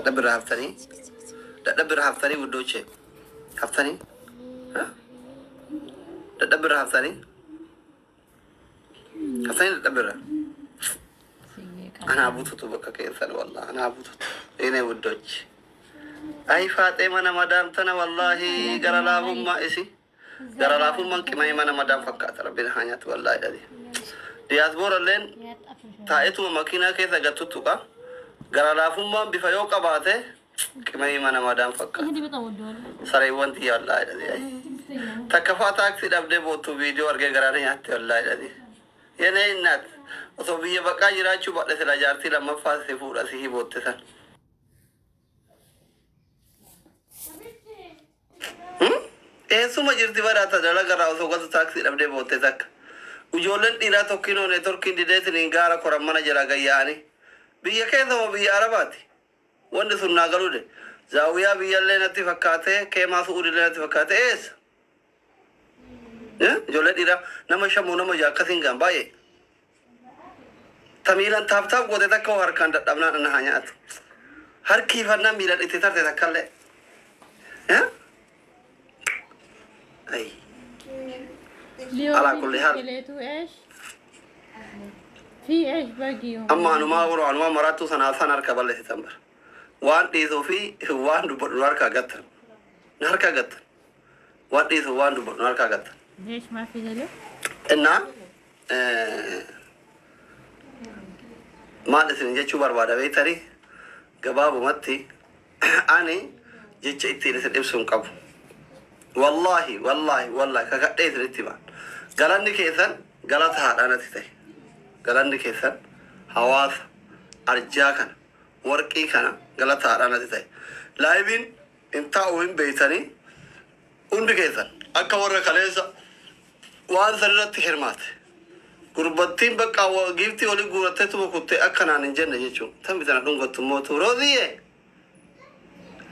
Dadhabbiirra haftanii, dadhabbiirra haftanii ውዶቼ haftanii, dadhabbiirra haftanii, haftanii dadhabbiirra. Anaa bututu bakka keessan, wallah anaa bututu የኔ ውዶች. Ay faaxee mana madaam tana, wallahi gara laafummaa isi, gara laafummaan qimanii mana madaam fakkaata. Rabbiin haa nyaatu, wallahi dhadi. Diyaasbooralleen taa'etuma makiinaa keessa gattu tuqa. Gara laafummaan bifa yoo qabaate qimanii mana madaam fakkaata. Sareewwan tiyya, wallahi dhadi. Takka faa taaksii dhabdee boottu viidiyoo argee garaana nyaatte, wallahi dhadi. የኔ እናት, osoo biyya baqaa jiraachuu baadhe sila jaartii lammaffaa si fuudha si bootte san. Eessuma jirti badhaata dalagarraa osoo galtu taaksii dhabdee bootte takka. Ijoolleen dhiiraa tokkinoo neetworkiin dideetiniin gaara koran mana jala gayyaa'anii. Biyya keessa moo biyya Arabaati? Wanni sun naa galuude. Zaawwiyaa biyyallee natti fakkaatee, keemaa su'uudillee natti fakkaatee, eessa? Ijoollee dhiiraa nama shamoo nama ja'a akkasiin gaan baay'ee. Ta miilan tap tap goote takka hoo harkaan dadhabnaan ana haa nyaatu. Harkiifannaa miilan itti tarte takkallee. Ay. على كل حال. ايش في ايش باقي؟ Amma anumaa yeroo anumaa maraattuu sanaa san harka balleessitan bara. Waan dhiisuu fi waan dubbadhu nu harkaa gattan. Nu harkaa gattan. Waan dhiisuu waan dubbadhu nu harkaa gattan. ليش ما في دلو؟ እና maal isin jechuu barbaada beektanii? Gabaabumatti ani jecha ittiin isin ibsu hin qabu. Wallaahi, wallaahi, wallaahi, kakadhee isinitti himaan. Galanni keessan galata haadhaa natti ta'e. Galanni keessan hawaasa arjaa kana, warqii kana, galata haadhaa natti ta'e. Liveiin hin taa'u hin beeytanii, hundi keessan akka warra kaleessa waan san irratti hirmaate. Gurbattiin bakka giiftii olii guurattee tuma kuttee akkanaan hin jenne jechuun. Tan bitana dhungattu mootu. Rooziyee!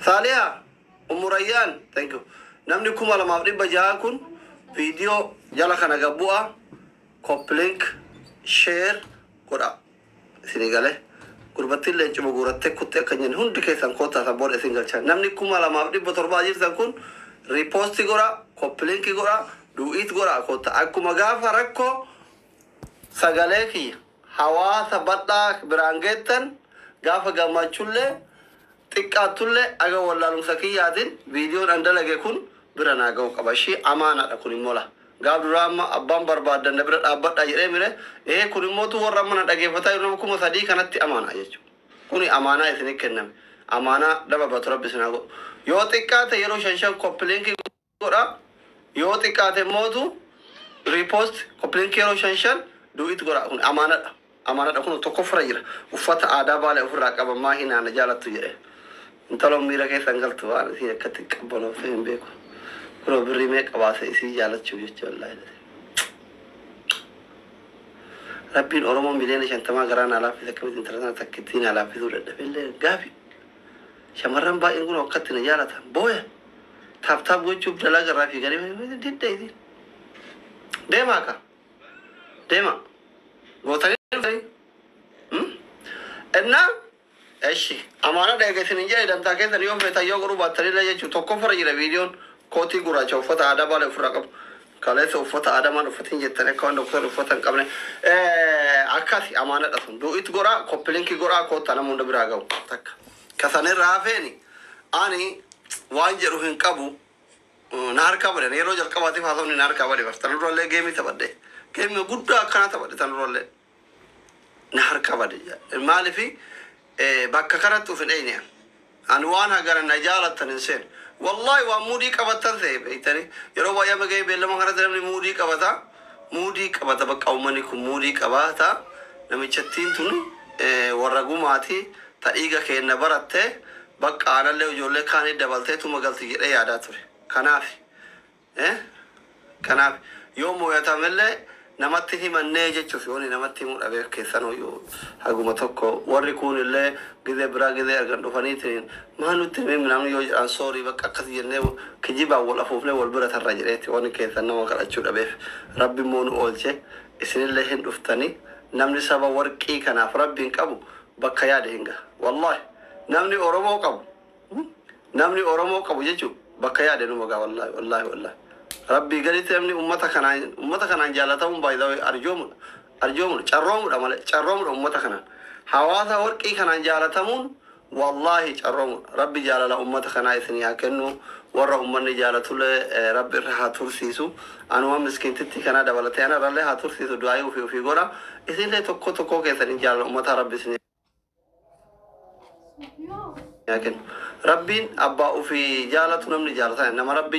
Saaliyaa! Ummu Rayyaan! Thank you. Namni 2600 kun viidiyoo jala kana gabbu'a. Copy link, share godha. Isinii galee. Gurbattiin leencuma guurattee kuttee akka hin jenne, hundi keessan koottaa san booda isin galchan. Namni 2700 jirtan kun repost godha, copy link godha, duet godha, koottaa. Akkuma gaafa rakkoo sagalee kiyya hawaasa bal'aa biraan geettan, gaafa gammachuullee xiqqaattullee aga wallaalumsa kiyyaatiin viidiyoon an dalage kun bira naa ga'u qaba. Ishii amaanaadha kun immoo la. Gaaf duraa amma abbaan barbaaddan na bira dhaabbadha jedhee mire ee, kun immootu warra amma na dhageeffataa jiru nama 3000 kanatti amaanaa jechuudha. Kuni amaanaa isinii kenname. Amaanaa daba batu rabbi isin haa godhu. Yoo xiqqaate yeroo shan shan copy link godha. Yoo xiqqaate mootu repost, copy link yeroo shan shan, duet godha. Kun amaanadha. Amaanadha, kun tokkoffara jira. Uffata aadaa baalee ofirraa qaba, maa hinaana jaalattu jedhe. Intaloon miira keessa hin galtu, waan isiin akkatti qabbanoofte hin beeku. Kunoo birrii meeqa baase isii jaalachuuf jecha, wallaahi. Rabbiin Oromoo miliyoona 50 garaa naa laaffise, akkamitti intala sana takkittii naa laaffisuu dadhabe illee gaafi. Shamarran baay'een kun akkatti na jaalatan booya. Tap tap gochuuf dalagaa irraa fiiganii didda isiin. Deemaa ka. Deema. Gootanii dhuftanii. እና እሺ amaana dheege isin hin jedhe, dantaa keessan yoo feetan yoo godhuu baattanillee jechuun tokkoffara jira viidiyoon kootii gurraacha uffata aadaa baalee ofirraa qabu. Kaleessa uffata aadaa maal uffatin jettan, akka waan doktorri uffata hin qabne. Akkasi amaanadha sun. Duet godhaa, copy link godhaa, koottaa nama hunda biraa ga'u takka. Kasanirraa hafeeni ani waan jedhu hin qabu. Na harkaa badan yeroo jalqabaatiif haasofni na harkaa bade bar. Tan durallee game taphadhe. Game guddaa akkanaa taphadhe tan durallee. Na harkaa bade. Maalifi bakka kanatti uf hin dheyne. Ani waan hagana na jaalattan hin seenu. Wallahi waan muudii qabattan ta'e beektanii, yeroo baay'ee amma gahee beellama kanatti namni muudii qabata. Muudii qabata, bakka uummanni kun muudii qabaata. Namichattiin tun warra gumaati, ta dhiiga keenna baratte, bakka aanallee ijoollee kaanii dabaltee tuma galti jedhee yaadaa ture. Kanaaf kanaaf yoo moo'atamellee namatti himannee jechuuf, yooni namatti himuu dhabeef keessan yoo haguma tokko warri kun illee gizee biraa gizee argan dhufaniitiin maa nutti himee namni yoo jedhan, sorry, bakka akkas jennee kijibaan wal afuufnee wal bira tarra jedheetti wanni keessan nama kadhachuu dhabeef. Rabbi immoo nu oolche, isinillee hin dhuftanii. Namni saba warqii kanaaf rabbiin qabu bakka yaade hin gaha, wallahi. Namni Oromoo qabu, namni Oromoo qabu jechuun bakka yaade numa gaa. Wallaahi, wallaahi, wallaahi, Rabbii gaditti namni ummata kanaan jaalatamuun baay'ee arjoomudha, arjoomudha, carroomudha malee, carroomudha. Ummata kanaan, hawaasa warqii kanaan jaalatamuun wallaahi carroomudha. Rabbi jaalala ummata kanaa isinii haa kennu. Warra ummanni jaalatullee Rabbi irra haa tursiisu. Anuma miskiintitti kana dabalatee ana irrallee haa tursiisu. Du'aayii ofii ofii godha. Isinillee tokko tokko keessanii jaalala ummata Rabbi isinii haa kennu. Rabbiin abbaa ofii jaalatu namni jaalataa, nama Rabbi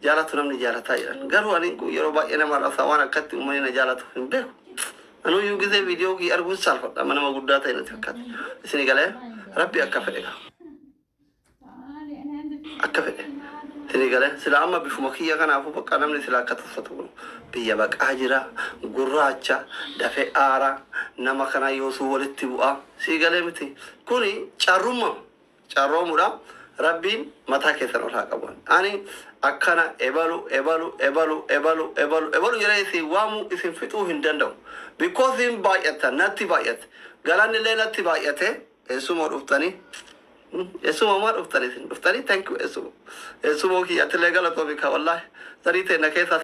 jaalatu namni jaalataa jedhan. Garuu ani yeroo baay'ee nama rabsaa waan akkatti uummanni na jaalatu hin beeku. Anuyyuu gisee viidiyoo kiyya arguun saalfadha. Amma nama guddaa ta'e natti fakkaata. Isin galee Rabbi akka fedhe qaba. Akka fedhe. Isin galee sila amma bifuma kiyya kanaafuu bakka namni sila akka tuffatu kun biyya baqaa jira, gurraacha dafee aara, nama kana yoosuu walitti bu'a. Sii galee miti. Kuni carrummaa carroomudha. Rabbiin mataa keessan ol haa qabu. Ani akkana ebalu, ebalu, ebalu, ebalu, ebalu, ebalu jedhee isin waamuu isin fixuu hin danda'u. Because hin baay'ata, natti baay'ate. Galanni illee natti baay'ate. Eessuma dhuftanii. Eessuma maa dhuftanii isin dhuftanii? Thank you, eessuma. Eessumoo kiyya, atillee galatoomi ka wallaahi. Zarii ta'e keessaa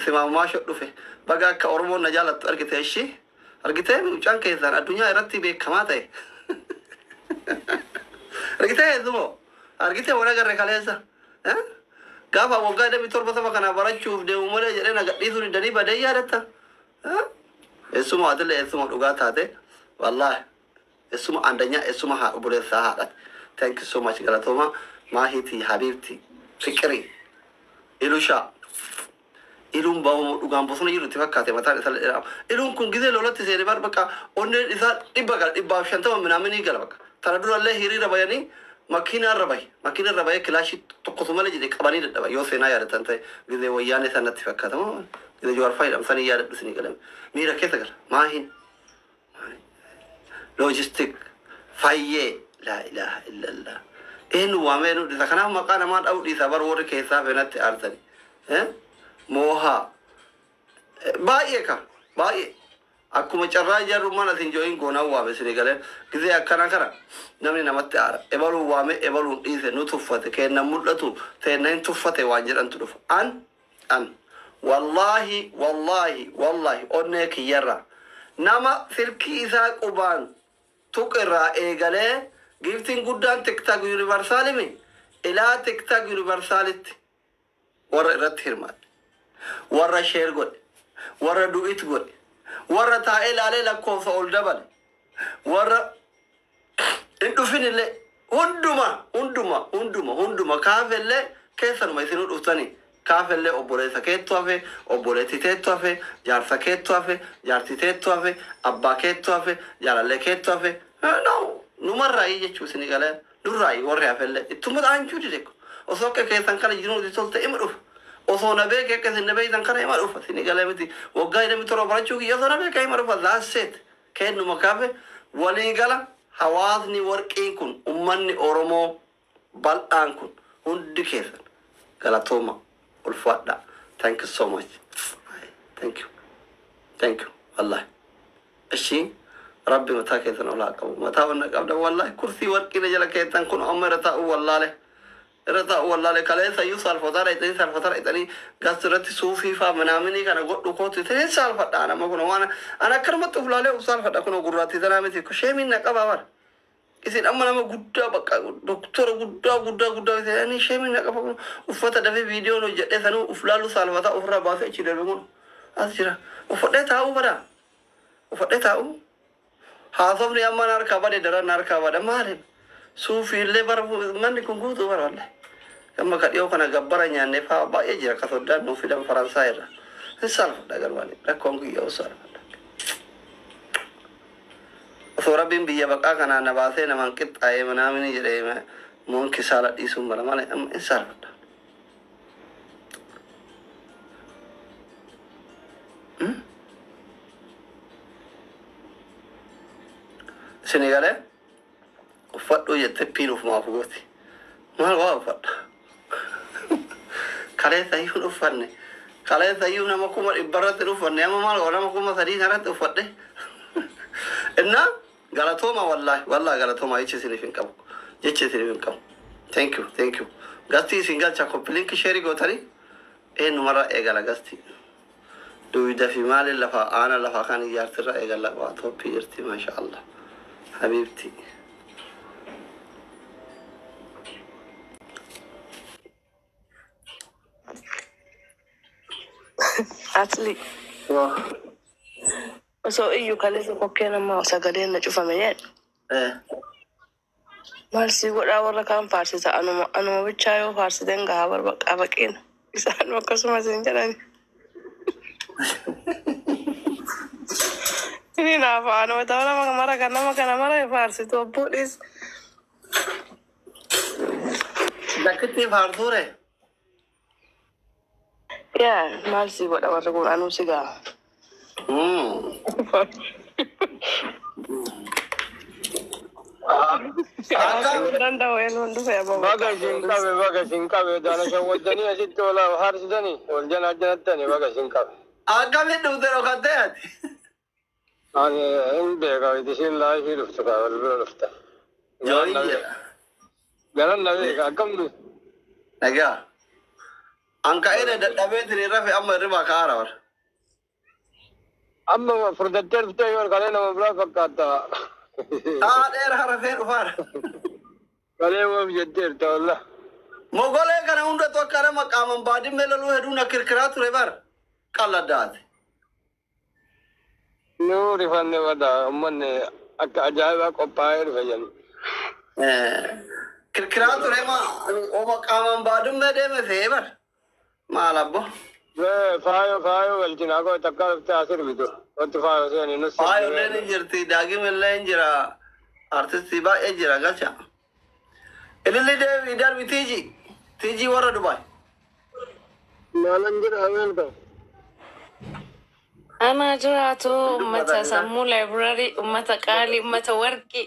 simaamumaa dhufe. Baga akka Oromoon na jaalattu argite ishii. Argitee, mucaan keessaan addunyaa irratti beekamaa ta'e. Argitee, eessumoo? Argitee, waan agarre kaleessa? Gaafa waggaa 27 saba kana barachuuf deemu malee jedhee na gadhiisuu didanii badee yaadatta. Eessuma, atillee eessuma dhugaa taate wallaahi. Eessuma andanyaa, eessuma haa obboleessaa haadhati. Thank you so much, galatooma maahiti, habiibti, fiqirii, ilushaa. Iluun ba'u dhugaan bosona jiru itti fakkaate, mataan isaa dheeraa. Iluun kun gizee lolatti seene bar bakka onneen isaa 100 gala, 150 minaaminii gala bakka. Tana durallee hiriira bayanii makiinaa irra bahe. Makiina irra bahee kilaashii tokkotu malee jedhee qabanii dadhaba. Yoo seenaa yaadatan ta'e gizee wayyaanee san natti fakkaata. Gizee Jawaar faayidhaan sanii yaadadhu isinii galame. Miira keessa gala. Maahin. Logistic. Fayyee. Laa ilaaha illallah. Eenyu waamee eenyu dhiisa. Kanaaf maqaa namaa dha'uu dhiisa bar warri keessaa fenatti aarsani. Moohaa. Baay'ee ka. Baay'ee. Akkuma carraa jarru mana isin jooyin goonaan waame isinii galee gizee akkana kana namni namatti aara. Ebaluun waame, ebaluun dhiise, nu tuffate, kenna mul'atu teenna hin tuffate waan jedhantu dhufa. An wallaahi, wallaahi, wallaahi, onnee kiyyarraa nama silkii isaa qubaan tuqirraa eegalee giftiin guddaan TikTok Universalimi ilaa TikTok Universalitti warra irratti hirmaate, warra share godhe, warra duet godhe, warra taa'ee ilaalee lakkoofsa ol dabale, warra hin dhufin illee, hunduma, hunduma, hunduma, hunduma kaafellee keessanuma isinuu dhuftanii kaafellee obboleessa keettu hafe, obboleettii teettu hafe, jaarsa keettu hafe, jaartii teettu hafe, abbaa keettu hafe, jaalallee keettu hafe. No, numarraayii jechuu isinii galee nurraayii warri hafellee ittuma aanchuu dide. Osoo akka keessan kana jiruu nuti tolte ima dhufa. Osoo na beeke akka isin na beektan kana ima dhufa. Isinii galee miti? Waggaa 27 barachuu kiyya osoo na beeke ima dhufa. That's it. Kennuma kaafe waliigala hawaasni warqiin kun, ummanni Oromoo bal'aan kun hundi keessan galatooma, ulfaadha. Thank you so much. Thank you, thank you. Wallahi እሺ, Rabbi mataa keessan olaa qabu. Mataa onna qabda wallahi. Kursii warqiina jala keessan kun amma irra taa'u wallaale, irra taa'u wallaale. Kaleessa iyyuu saalfataa dhaqxanii, saalfataa dhaqxanii gas irratti suufii faa minaaminii kana godhu kootu isin saalfadha. Nama kun waan an akkanumatti uf laalee uf saalfadha. Kun gurraattii tanaa miti, sheemiin na qabaa bara. Isin amma nama guddaa bakka doktora guddaa guddaa guddaa isin ani sheemiin na qaba. Kun uffata dafee viidiyoon hojjedhee sanuu uf laalu saalfataa ofirraa baasee achi darbe. Kun as jira, uffadhee taa'uu bara, uffadhee taa'uu. Haasofni amma na harkaa bade, daran na harkaa bada. Maali, suufii illee bara manni kun guutuu bara wallahi. Amma ka dhiyoo kana gabbara nyaannee faa baay'ee jira, ka soddaan nuuf fidan Faransaay irra. Hin saalfadha garuu rakkoon kiyya hin saalfadha. Osoo Rabbiin biyya baqaa kanaa na baasee namaan qixxaa'ee manaamini jedhee moonki saala dhiisuun mala malee amma hin saalfadha. Isinii galee uffadhuu jette piin ufumaaf gooti. Maal waa uffadha? Kaleessa iyyuu hin uffanne. Kaleessa iyyuu nama 100,000 irratti hin uffanne. Amma maal nama 3,000 irratti uffadhe. Innaa Galatooma wallahi wallahi galatooma jecha isiniif hin qabu. Jecha isiniif hin qabu. Thank you, thank you. Gastii isin galcha copy link share gootanii eenyumarraa eegala gastii. Duyda fi maaliin lafa aana lafa kan ijaartirra eegala waa toppii jirti maasha Allah. Habiibti. Asli osoo iyyuu kaleessa kokkee nama sagaleen na cufame jedhe. Maal si godhaa warra kaan faarsisa anuma anuma bichaa yoo faarsiten gahaa barbaqaa baqeena isaan akkasumas hin jedhani. Inni naafa anuma ta'u nama mara kan nama kana mara faarsitu obboodhis. Lakkitti faartuure. Yaa maal si godha warri kun anuu si gaha. Danda'u eenyuun dhufe aboo. Baga isin qabe, baga isin qabe, daana shawwaddanii asitti wal haarsitanii, wal jala jalattanii baga isin qabe. Akkamiin dhufte dhokattee ati? Ani hin beeka, isin laayifii dhuftu kaa wal bira dhufta. Jooyi jedha. Galan na beeka, akkam dhuftu? Nagaa. An ka'ee dadhabee rafe amma hirribaa ka'aara bara. Amma furdattee dhuftee yoo kalee nama biraa fakkaata. Haa dheeraa rafee dhufaara. Kalee waan jetteerta wallah. Mogolee kana hundatu akka nama qaaman baadimmee loluu hedduun kirkiraa ture bara. Qalladdaate. Nu rifanne bada uummanni akka ajaa'ibaa qophaa'ee dhufe jennu. Kirkiraa ture ma oma qaaman baadimmee deeme fe'ee bara. Maal abbo? Faayo faayo galchinaa koo takka dhuftee asir bitu. Wanti faayo seeni nus. Faayo illee ni jirti daagim illee ni jira artistii baay'ee jira galcha. Ililli deebi darbi tiiji tiiji warra Dubaay. Maalan jira welcome. Ana jiraatu uummata sammuu laayibraarii, uummata qaalii, uummata warqii.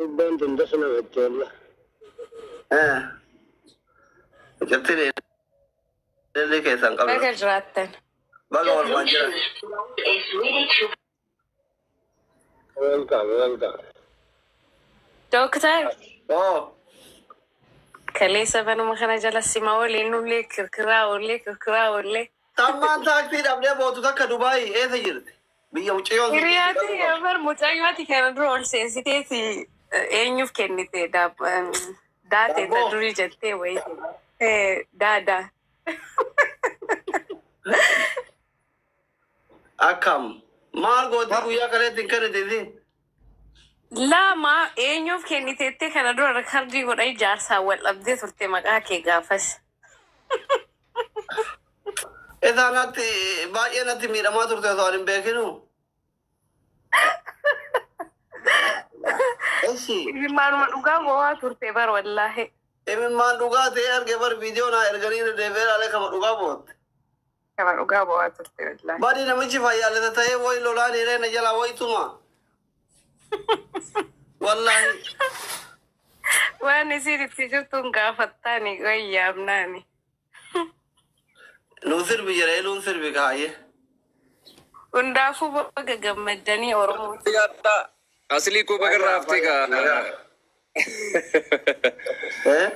Iddaan tun dasna jettee wallah. Jirti ililli keessan qabdu. Baga jiraattan. Baga walumaan jira. Welcome, welcome. Dooktar. Oo. Kaleessa banuma kana jala sima waliin nullee kirkiraa oollee kirkiraa oollee. Tammaan taaksii dhabdee bootu takka Dubaay eessa jirti? Biyya mucayyoon. Hiriyaati bar mucayyooti kana dura ol seensiteeti eenyuuf kennite daatee ta durii jettee wayii. Daadaa. Akkam maal gooti guyyaa kaleetti hin kennite isin? Lama eenyuuf kenniteettee kana dura rikardii godhanii jaarsaan wal dhabdee turte maqaa kee gaafas. Isaa natti baay'ee natti miidhamaa turte osoo ani hin beekinu. Eshi. Imimmaanuma dhugaa bo'aa turte bar wallaahi. Imimmaan dhugaa ta'ee arge bar viidiyoo naa erganii deebi'ee ilaalee kama dhugaa bootte. Kama dhugaa bo'aa turte wallaahi. Badi namichi fayyaalessa ta'ee wayi lolaan hireena jalaa wayituma. Wallaahi. Waan isin itti jirtuun gaafattaani wayyaamnaani. Nuun sirbi jedha eluun sirbi kaayyee. Hundaafuu baga gammaddanii Oromoo. Aslii koo baga raaftee gaa. Eh?